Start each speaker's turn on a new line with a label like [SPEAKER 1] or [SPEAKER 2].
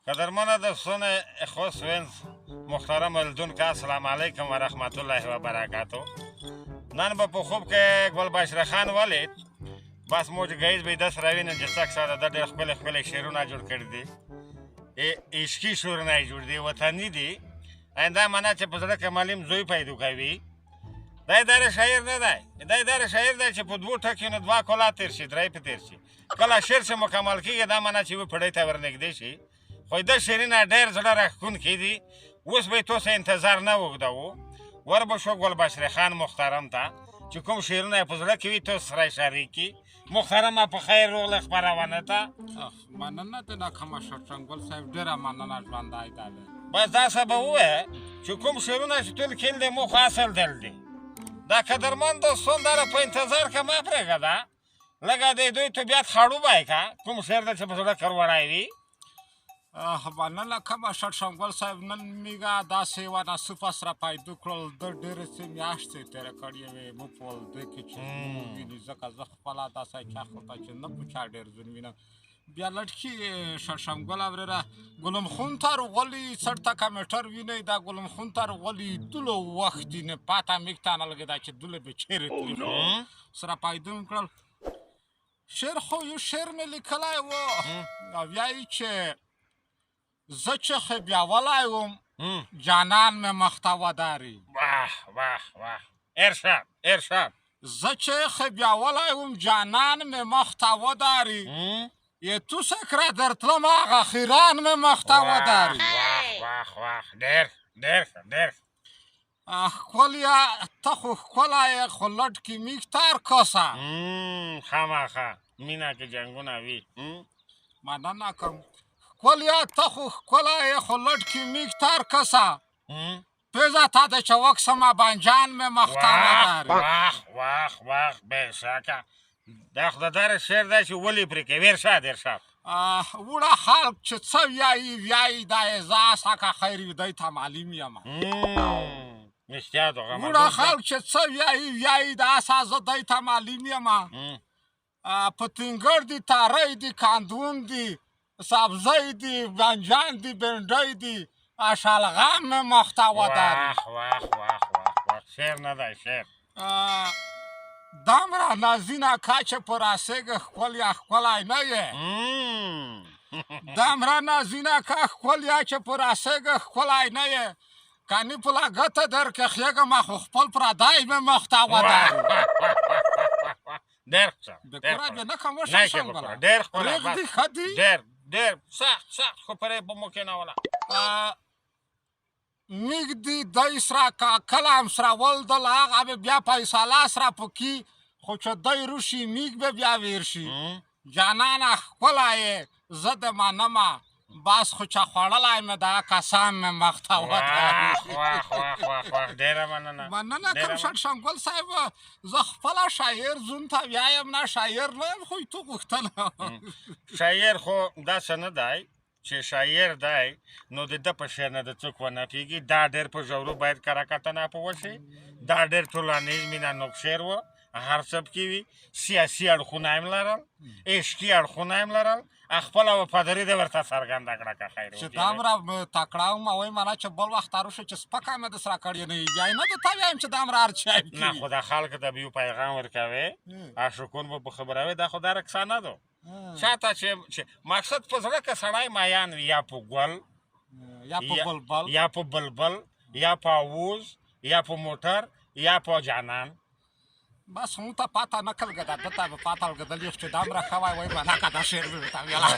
[SPEAKER 1] قدرمنه دوستان خوست وینز، محترم الدون که السلام علیکم و رحمت الله و برکاته. نن به په خوب کې ګل بشر خان ولید. بس موږ ګیز به دس راوینم چې څک ساده د ډېر خپل خپل شعرونه جوړ کړي دي، عشقي شعرونه یې جوړ دي، وطني دي. اینده منه چې په زړه کې معلم زوی پیدا کوي. دا داره شاعر نه دی، دا داره شاعر دی چې په دوو ټکیو نه دوه کلا تېر شي، درې په تېر شي. کله شعر چې مکمل کېږي دا منه چې یوه پړۍ ته ورنږدې شي. خو د شعرونه ډېر زړه راښکونکي دي. اوس به یې تاسو انتظار نه اوږدوو، ور به شو ګل بشر خان محترم ته چې کوم شعرونه یې په زړه کې وي تاسو سره یې شریک کړي. محترمه په خیر روغله خپرونه ته.
[SPEAKER 2] مننه د ناکامه شټنګل صاحب، ډېره مننه، ژوندی دی.
[SPEAKER 1] بس دا څه به ووایه چې کوم شعرونه چې ټول کېل دی مو خو اصل دل دی. دا قدرمن دوستان داره په انتظار که ما پرېږده، لږه د دوی طبیعت خړوبی که کوم شعر دی چې په زړه کروړی وي.
[SPEAKER 2] مننه کومه شټنګل صاحب. نن میګه داسې یوه ناسوفه سره پیدا کړل. ده ډېرې څه میاشتې تېرې کړې وې مو په ولده کې چې وویني، ځکه زه خپله داسې چا خو ته چې نه په چا ډېر ځون وینم. بیا لټکي شړشمګل ورره ګلم خون ته روغلی څړته کمپیوټر ویني، دا ګلم خون ته روغلی دلو وخت نه پاته میک ته نه لګېدا چې دله به چیرې تللی. سره پیدا مې کړل. شعر خو یو شعر مې لیکلی و او بیا یې چې زه چې خبیاولی وم جانان مې مخته وداري.
[SPEAKER 1] واه واه واه، ارشاد ارشاد.
[SPEAKER 2] زه چې خبیاولی وم جانان مې مخته وداري، یې تو سکره درتلم هغه خیران مې مخته وداري.
[SPEAKER 1] واه واه واه، ډېر ډېر ښه، ډېر ښه.
[SPEAKER 2] ښکلیا ته خو ښکلی یې خو لټکې میکتار کسه.
[SPEAKER 1] خامخا مینه کې جنګونه وي.
[SPEAKER 2] مننه کوم. ښکلیا ته خو ښکلی یې خو لټکې میکتار کسه، پیزا تا د چوک سما بانجان مې مخته وداري.
[SPEAKER 1] واه واه واه، بېشکه دا خو د دغه شعر دی چې ولې پرې کوي. ارشاد ارشاد.
[SPEAKER 2] وړه خلک چې څه ویایي ویایي، دا یې زه سکه خیر وي دی ته معلوم یم.
[SPEAKER 1] رښتیا دغه
[SPEAKER 2] وړه خلک چې څه ویایي ویایي، دا اسا زه دی ته معلوم یم. په تینګړ دي، تارۍ دي، کاندون دي، سبزی دي، بانجان دي، بنډۍ دي، شلغم مې مخته وداري.
[SPEAKER 1] واه واه واه واه واه، شعر نه دی شعر.
[SPEAKER 2] دمره نازینه کا چې په راسېږه ښکلیا ښکلی نه یې. دمره نازینه کا ښکلیا چې په راسېږه ښکلی نه یې، کني په لګته در کې خېږم خو خپل پردی مې مخته وداري.
[SPEAKER 1] ډېر ښه،
[SPEAKER 2] د کورا به نه کوم
[SPEAKER 1] نه کې بکوره، ډېر ښکلی.
[SPEAKER 2] رېږدي ښه دي،
[SPEAKER 1] ډېر ډېر سخت سخت، خو پرې به مو کېنوله.
[SPEAKER 2] میږ دي دی سره کله هم سره ولدل، هغه به بیا فیصله سره پکي، خو چې دی روشي میږ به بیا ویر شي. جانانه ښکلی یې زه د منمه، بس خو چې خوړلی مې دا کسان مې مخته وداري.
[SPEAKER 1] واه واه واه واه، ډېره مننه.
[SPEAKER 2] مننه کوم شړشمګل صاحب. زه خپله شاعر زون ته ویایم نه، شاعر نه یم، خو تو غوښتنه.
[SPEAKER 1] شاعر خو داسې نه دی چې شاعر دی نو د ده په شعر نه د څوک ونه پوهېږي. دا ډېر په ژورو باید کره کتنه په وشي. دا ډېر ټولنیز مینه نوک شعر و، هر څه پکې وي. سیاسي اړخونه هم لرل، عشقي اړخونه هم لرل، خپله وفاداري دې ورته څرګنده کړه که خیر
[SPEAKER 2] چې دامره تکړه وم وایي مانا چې بل وخت روشه چې سپکه مې د سره کړې نه وي، بیا یې نه د تا ویایم چې دامره هر چا
[SPEAKER 1] نه. خو دا خلک ته به یو پیغام ورکوې، عاشقون به په خبروې. دا خو دا رکسا نه ده چاته چې مقصد په زړه که سړی میان وي، یا په ګل،
[SPEAKER 2] یا په بلبل،
[SPEAKER 1] یا په بلبل، یا په اوز، یا په موټر، یا په جانان.
[SPEAKER 2] بس مونږ ته پاته نه کلګه ده ته به پاته لګېدل یو چې دامره ښه وای وایي مانا که دا شعر مې ورته ویله.